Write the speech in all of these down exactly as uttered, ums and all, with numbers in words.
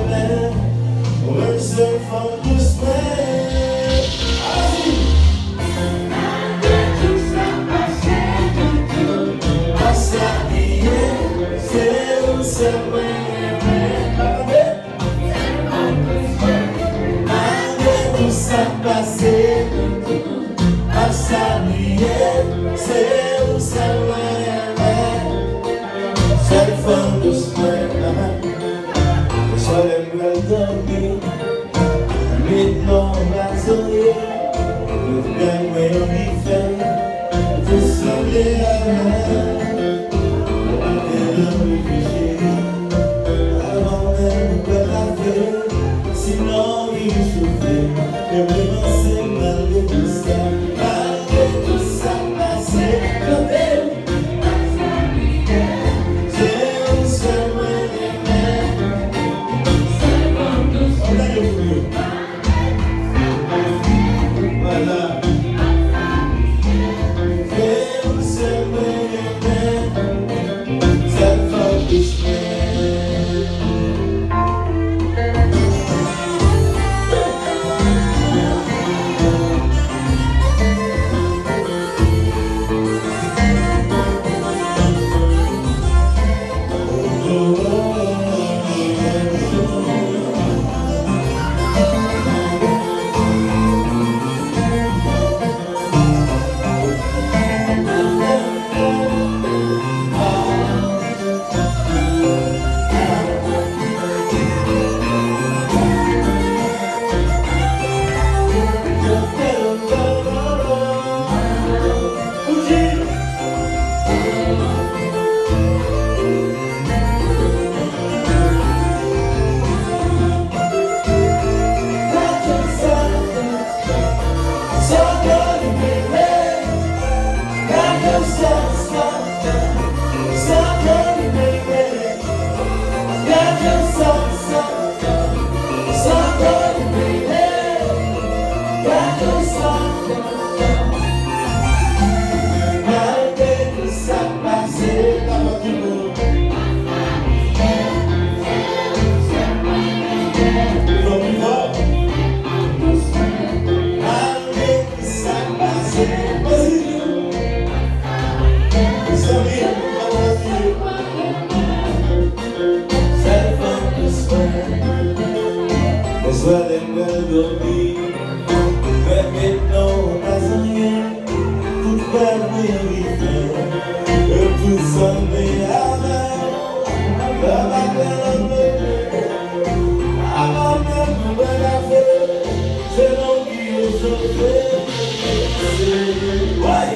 Mwen sèl fanm dous mwen. Alèzi! Malgre tout sa k pase, m p ap bliye, se ou sèl mwen renmen. Malgre tout sa k pase, m p ap bliye, se ou sèl mwen renmen. Sèl fanm dous mwen. Swa lè m pral dòmi, met non m pa sonje. Tout bagay mwen anvi fè, tout sanble avè w. Mwen pa te nan refi cheri, avan menm ou pral lave. Sinon, wi, m chofe, men mwen panse m malgre tout sa. Malgre tout sa k pase, tande. Se ou sèl mwen renmen. Ann gade pou yo. Vwala. Se ou sèl mwen renmen. Sèl fanm dous mwen. Malgre tout sa k pase, la fòs di moun. Fò pi fò. Malgre tout sa k pase, mezanmi, mezanmi, sèl fanm dous mwen. Bonswa, lè m pral dòmi, mwen met non pa zanyen. Tout bagay mwen anvi fè, e tout sa m vle avè w. Lè maten leve, avan menm nou bwè kafe, se nou ki rechofe. Woy!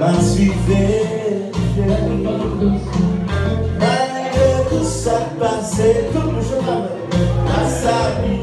La swive, cheri. Malgre tout sa k pase, tout moun chante avè m. La swive,